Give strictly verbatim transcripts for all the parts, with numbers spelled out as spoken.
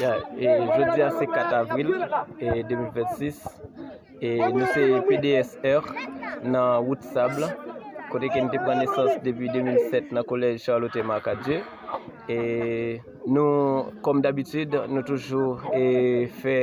Ya, e jodi a se kat avril, e de mil vennsis. E nou se P D S R nan Wout Sab, kote ke n te pran nesans depi de mil sèt nan kolèj Charlotte Marcadieu. E nou, kòm dabitid, nou toujou, e, fè,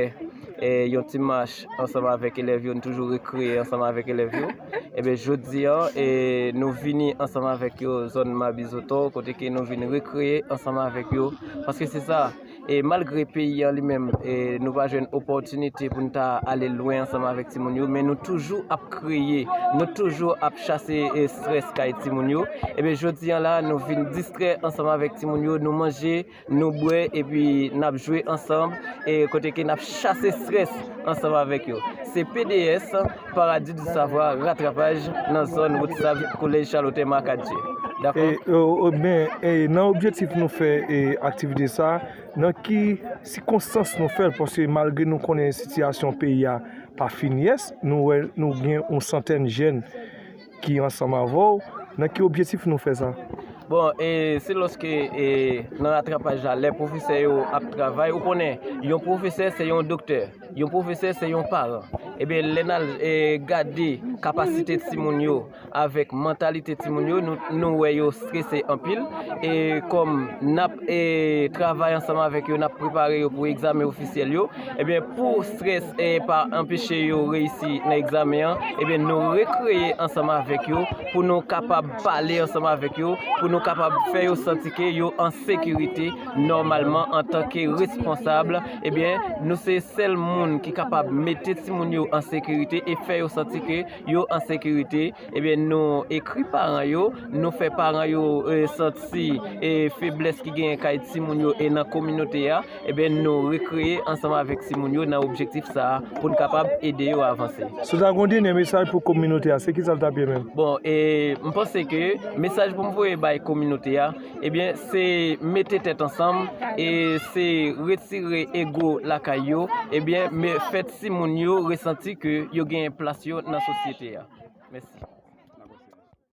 e, yon ti mach ansanm avèk elèv yo, nou toujou rekreye ansanm avèk elèv yo. Ebyen, jodi a, e, nou vini ansanm avèk yo zòn Mabizoto, kote ke nou vin rekreye ansanm avèk yo. Paske se sa, e malgre peyi an li menm, e nou pa jwenn opòtinite pou n ta ale lwen ansanm avèk timoun yo, men nou toujou ap kreye, nou toujou ap chase, e, estrès kay timoun yo. Ebyen, jodi an la, nou vin distrè ansanm avèk timoun yo, nou manje, nou bwè, epi n ap jwe ansanm, e kote ke n ap chase estrès ansanm avèk yo. Se P D S, Paradis du Savoir, Ratrapaj, nan zòn Wout Sab, Kolèj Charlotte Marcadieu. Dakò? E, e, e, men, e, nan objektif nou fè, e, aktivite sa, nan ki sikonstans nou fè l? Paske malgre nou konnen sitiyasyon peyi a pa fin yès, nou wè nou gen yon santèn jèn ki ansanm avè w. Nan ki objektif nou fè sa? Bon, e se lòske, e, nan ratrapaj la, lè pwofesè yo ap travay, ou konnen, yon pwofesè se yon doktè, yon pwofesè se yon paran. Ebyen, lè n al, e, gade kapasite timoun yo avèk mantalite timoun yo, nou, nou wè yo strese anpil. E kòm n ap, e, travay ansanm avèk yo, n ap prepare yo pou egzamen ofisyèl yo, ebyen, pou strès, e, pa anpeche yo reyisi nan egzamen an, ebyen, nou rekreye ansanm avèk yo pou nou kapab pale ansanm avèk yo, pou nou kapab fè yo santi ke yo an sekirite nòmalman antanke responsab. Ebyen, nou se sèl moun ki kapab mete timoun yo an sekirite e fè yo santi ke yo an sekirite. Ebyen, nou ekri paran yo, nou fè paran yo, e, santi, e, feblès ki genyen kay timoun yo e nan kominote a. Ebyen, nou rekreye ansanm avèk timoun yo nan objektif sa a pou n kapab ede yo avanse. Si w ta gen yon dènye mesaj pou kominote a, se kisa l t ap ye menm? Bon, e m panse ke mesaj pou m voye bay kominote a, ebyen, se mete tèt ansanm, e se retire ego lakay yo, ebyen, men fè timoun yo resanti ke yo genyen plas yo nan sosyete a. Mèsi.